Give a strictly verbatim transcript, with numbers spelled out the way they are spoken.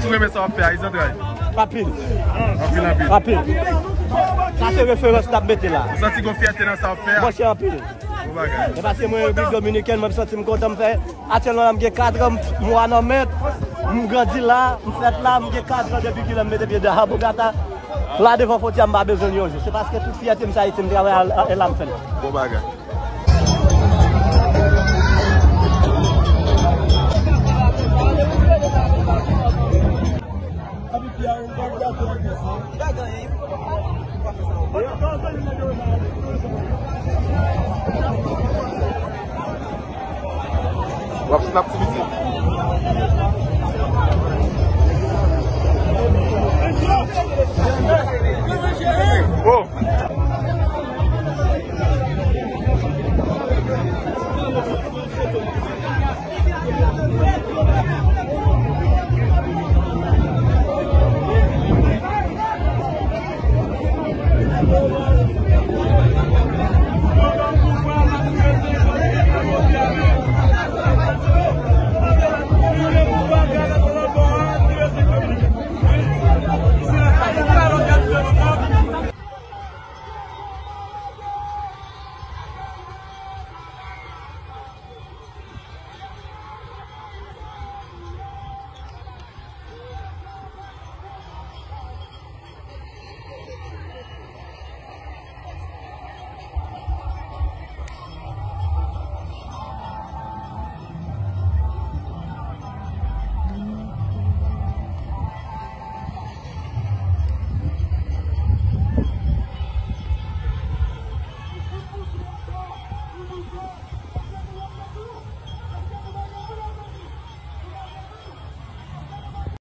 Ou renmen sa w ap fè a, Izantray? Anpil. Anpil, anpil. Anpil. Sa se referans n ap mete la. Ou santi gon fyète nan sa w ap fè a? Monchè, anpil. Bon bagay. E paske mwen Repiblik Dominikèn, mwen m santi m kontan m fè. Aktyèlman, m gen kat an, m wa nan men, m grandi la, m fèt la, m gen kat an depi kilè m mete pye nan Bogota. La devan fwontyè a, m pa bezwen l yon jou. Se paske tout fyète m se Ayiti, m travay a, a, e la m fè l. Bon bagay. W ap snap ti pitit. Oh!